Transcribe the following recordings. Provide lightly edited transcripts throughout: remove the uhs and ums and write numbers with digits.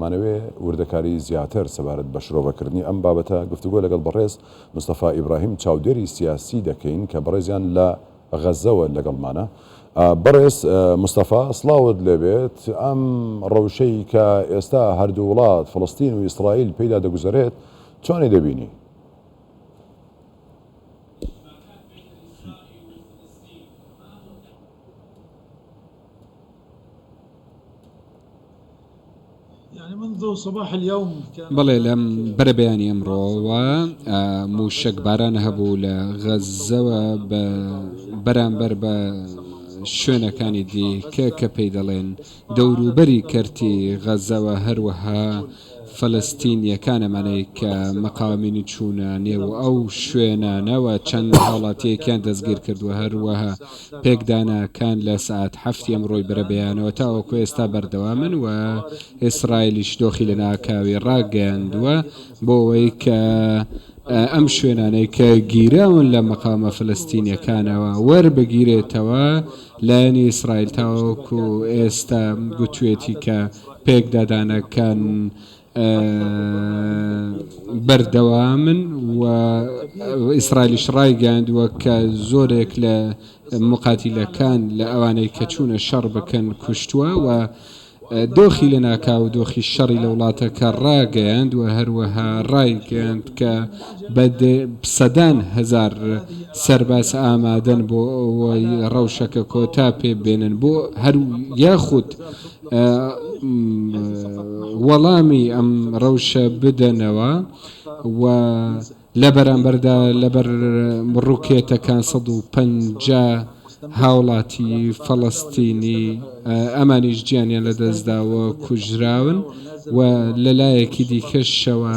دەمانەوێ وردەکاری زیاتر سەبارەت بە شرۆڤەکردنی ئەم بابەتە گفتوگۆ لەگەڵ بەڕێز مستەفا ئیبراهیم چاودێری سیاسی دەکەین کە بەڕێزیان لە غەزەوە لەگەڵمانە. بەڕێز مستەفا سڵاوت لێبێت، ئەم ڕەوشەی کە ئێستا هەردوو وڵات فەڵەستین و ئیسرائیل پێیدا دەگوزەرێت چۆنی دەبینی؟ بەڵێ لەم بەرەبەیانی ئەمڕۆوە مووشەک باران هەبوو لە غەززەوە بە بەرامبەر بە شوێنەکانی دیکە کە پێی دەڵێن دەوروبەری کەرتی غەزەوە هەروەها فەلەستینییەکان ئەمانەی کە مەقاومینی چوونە نێو ئەو شوێنانەوە چەند هاوڵاتییەکیان دەستگیر کردووە، هەروەها پێکدانەکان لە سەعات حەفتی ئەمڕۆی بەرەبەیانەوە تاوەکو ئێستا بەردەوامن و ئیسرائیلیش دۆخی لەناکاوی ڕاگەیاندووە بۆ ئەوەی کە ئەم شوێنانەی کە گیراون لە مەقاومە فەلەستینییەکانەوە وەربگیرێتەوە، لایەنی ئیسرائیل تاوەکو ئێستا گوتوێتی کە پێکدادانەکان بەردەوامن و ئیسرائیلیش ڕایگەیاندووە کە زۆرێک لە موقاتیلەکان لە ئەوانەی کە چوونە شەڕ بکەن کوشتووە و دۆخی لەناکاو و دۆخی شەڕی لە وڵاتەکە ڕاگەیاند و هەروەها ڕایگەیاند کە بە سەدان هەزار سەرباز ئامادەن بۆ ئەوەی ڕەوشەکە کۆتا پێ بێنن بۆ هەر یاخود وەڵامی ئەم ڕەوشە بدەنەوە و لە بەرامبەردا لەبەر ڕوکێتەکان 150 هاوڵاتی فەڵەستینی ئەمانیش گیانیان لەدەستداوە کوژراون و لەلایەکی دیکەشەوە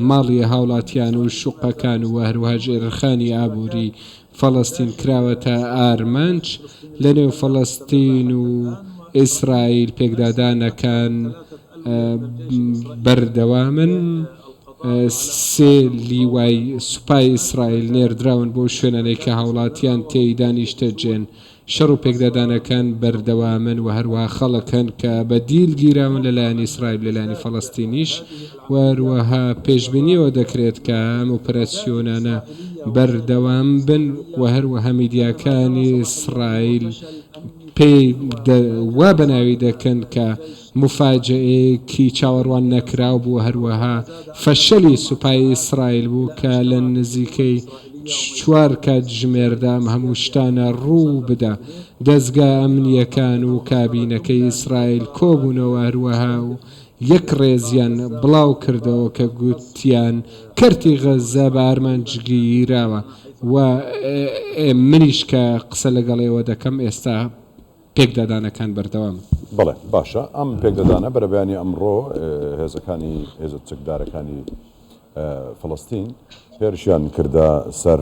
ماڵی هاوڵاتیان و شوقەکان و هەروەها ژێرخانی ئابووری فەڵەستین کراوەتە ئارمانج، لەنێو فەڵەستین و ئیسرائیل پێکدادانەکان بەردەوامن، سێ لیوای سوپای ئیسرائیل نێردراون بۆ شوێنانەی کە هاوڵاتیان تێیدا نیشتەجێن، شەڕ و پێکدادانەکان بەردەوامن و هەروەها خەڵک هەن کە بە دیل گیراون لە لایەن ئیسرائیل لە لایەنی فەڵەستینیش و هەروەها پێشبینی ئەوە دەکرێت کە ئەم ئۆپەراسیۆنانە بەردەوام بن و هەروەها میدیاکانی ئیسرائیل پێی وا بەناوی دەکەن کە موفاجەئەیەکی چاوەڕوان نەکراو بوو، هەروەها فەشەلی سوپای ئیسرائیل بوو کە لە نزیکەی چوار کاتژمێردا ئەم هەموو شتانە ڕوو بدا. دەزگا ئەمنییەکان و کابینەکەی ئیسرائیل کۆبوونەوە هەروەها و یەک ڕێزیان بڵاو کردەوە کە گوتیان کەرتی غەززە بە ئارمانج گیراوە و منیش کە قسە لەگەڵ ئێوە دەکەم ئێستا پێکدادانەکان بەردەوامن. بەڵێ باشە ئەم پێکدادانە بەرەبەیانی ئەمڕۆ هێزەکانی هێزە چەکدارەکانی فەڵەستین هێرشیان کردە سەر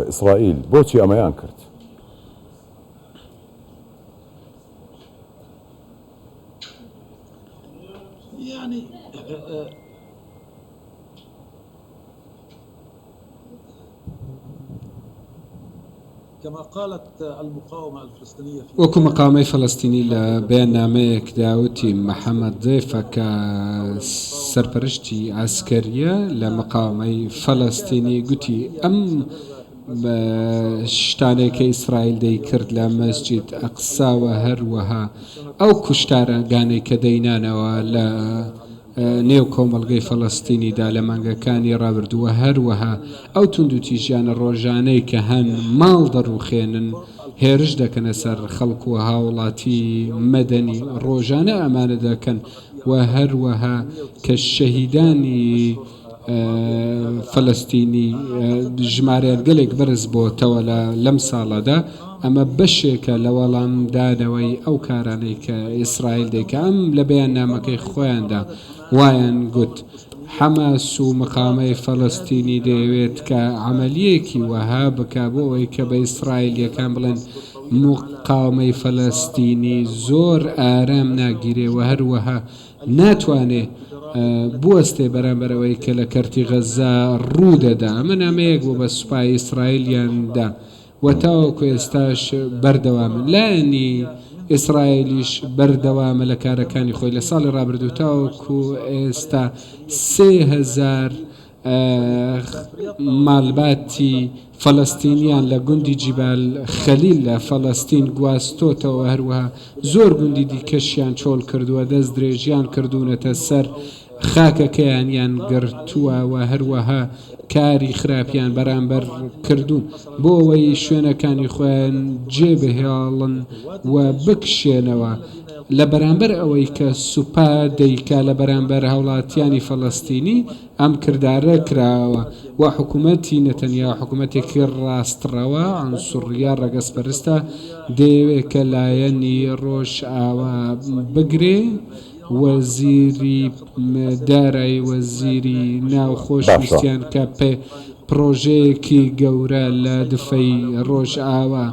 ئیسرائیل بۆچی ئەمەیان کرد؟ وەکو مقاومەی فەلەستینی لە بەیاننامەیەکدا وتی، محەمەد زەیفە کە سەرپەرشتی عەسکەرییە لە مقاومەی فەلەستینی گوتی، ئەم شتانەی کە ئیسرائیل دەیکرد لە مەسجید ئەقسا و هەروەها ئەو کوشتارگانەی کە دەینانەوە لە نێو کۆمەڵگەی فەڵەستینیدا لە مانگەکانی ڕابردوو و هەروەها ئەو توندوتیژیانە ڕۆژانەی کە هەن ماڵ دەڕوخێنن، هێرش دەکەنە سەر خەڵک و هاوڵاتی مەدەنی ڕۆژانە ئەمانە دەکەن و هەروەها کە شەهیدانی فەلەستینی ژمارەیان گەلێک بەرز بۆتەوە لە لەم ساڵەدا، ئەمە بەشێکە لە وەڵامدانەوەی ئەو کارانەی کە ئیسرائیل دەیکا، ئەم لە بەیاننامەکەی خۆیاندا وایان گوت، حەماس و مقاومەی فەلەستینی دەیەوێت کە عەمەلیەکی وەها بکا بۆ ئەوەی کە بە ئیسرائیلیەکان بڵێن مقاومەی فەلەستینی زۆر ئارام ناگیرێ و هەروەها ناتوانێ بوەستێ بەرامبەر ئەوەی کە لە کەرتی غەززە ڕوو دەدا. ئەمە نامەیەک بوو بە سوپای ئیسرائیلیان دا و تاوەکو ئێستاش بەردەوامن. لایەنی. ئیسرائیلیش بەردەوامە لە کارەکانی خۆی لە ساڵی ڕابردوو تاوەکو ئێستا 3000 مالباتی فەلەستینیان لە گوندی جیبال خەلیل لە فەلەستین گواستۆتەوە، هەروەها زۆر گوندی دیکەشیان چۆڵ کردووە، دەست درێژیان کردوونەتە سەر خاکەکەیانیان گرتووە و هەروەها کاری خراپیان بەرامبەر کردوون بۆ ئەوەی شوێنەکانی خۆیان جێ بهێڵن و بکشێنەوە لە بەرامبەر ئەوەی کە سوپا دەیکا لە بەرامبەر هاوڵاتیانی فەلەستینی ئەم کردارە کراوە و حکومەتی نەتەنیاهۆ حکومەتێکی ڕاستڕەوە، عنصریە، ڕەگەزپەرستە، دەیەوێ کە لایەنی ڕۆژئاوا بگرێ، وەزیری دارایی وەزیری ناوخۆش باشە. ویستیان کە پڕۆژەیەکی گەورە لە دفەی ڕۆژئاوا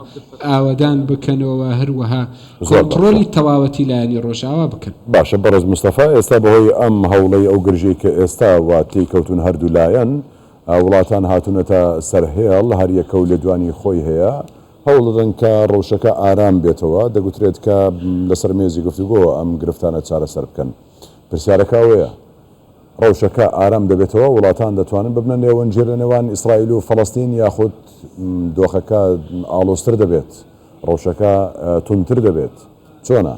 ئاوەدان بکەنەوە، هەروەها زۆر باشە. کۆنتڕۆلی تەواوەتی لایەنی ڕۆژئاوا بکەن. باشە بەڕێز مستەفا ئێستا بەهۆی ئەم هەوڵەی ئەو گرژیەی کە ئێستا وا تێی کەوتوون هەردوو لایەن وڵاتان هاتوونەتە سەر هێڵ هەر یەکەو لێدوانی خۆی هەیە هەوڵ دەدەن کە ڕەوشەکە ئارام بێتەوە دەگوترێت کە لەسەر مێزی گفتوگۆ ئەم گرفتانە چارەسەر بکەن پرسیارەکە ئەوەیە ڕەوشەکە ئارام دەبێتەوە، وڵاتان دەتوانن ببنە نێوەندگیر لە نێوان ئیسرائیل و فەڵەستین یاخود دۆخەکە ئاڵۆزتر دەبێت، ڕەوشەکە توندتر دەبێت؟ چۆنە؟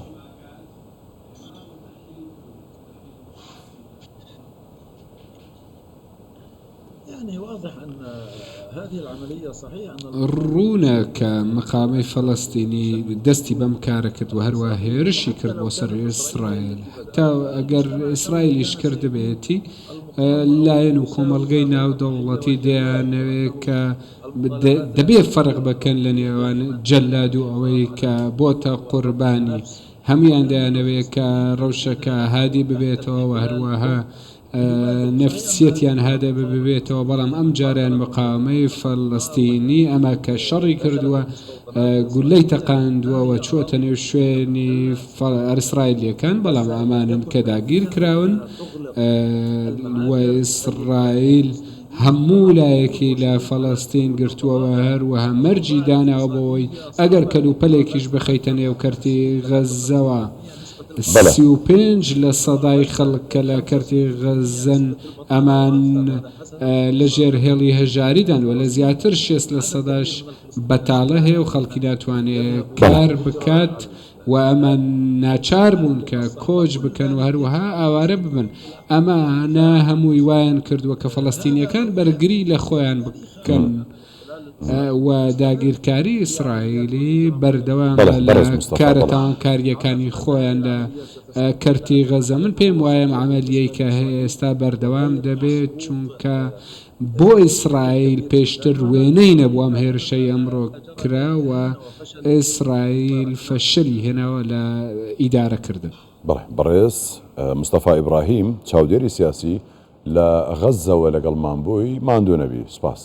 ڕوونە کە مقاومەی فەلەستینی دەستی بەم کارە کرد و هەروەها هێرشی کرد بۆ سەر ئیسرائیل هەتا ئەگەر ئیسرائیلیش کردبێتی لایەن و کۆمەڵگەی ناودەوڵەتی دەیانەوێت کە دەبێ فەرق بکەن لە نێوان جەلاد و ئەوەی کە بۆتە قوربانی هەمویان دەیانەوێت کە ڕەوشەکە هادی ببێتەوە و هەروەها نەفسیەتیان هادە ببێتەوە، بەڵام ئەم جارەیان مقاوەمەی فەلەستینی ئەمە کە شەڕی کردووە گولەی تەقاندووە و چووەتە نێو شوێنی ئیسرائیلیەکان، بەڵام ئەمانن کە داگیر کراون و ئیسرائیل هەموو لایەکی لە فەلەستین گرتووە و هەروەها مەرجی داناوە بۆ ئەوەی ئەگەر کەلوپەلێکیش بخەیتە نێو کەرتی غەززەوە بەڵێ. 35 لە سەدای خەڵک کە لە کەرتی غەززەن ئەمان لە ژێر هێڵی هەژاریدان و لە زیاتر 60 لە سەداش بەتاڵە هەیە و خەڵکی ناتوانێ بەڵێ. کار بکات و ئەمان ناچار بوون کە کۆچ بکەن و هەروەها ئاوارە ببن ئەمانە هەمووی وایان کردووە کە فەڵەستینیەکان بەرگری لە خۆیان بکەن. و داگیرکاری ئیسرائیلی بەردەوامە لە کارە تاوانکارییەکانی خۆیان لە کەرتی غەزە. من پێم وایە ئەم عەمەلیەی کە هەیە ئێستا بەردەوام دەبێت، چونکە بۆ ئیسرائیل پێشتر وێنەی نەبوو ئەم هێرشەی ئەمڕۆ کرا و ئیسرائیل فەشەلی هێناوە لە ئیدارەکردن. بەڵێ بەڕێز مستەفا ئیبراهیم چاودێری سیاسی لە غەززەوە لەگەڵمان بووی، ماندوو نەبی، سوپاس.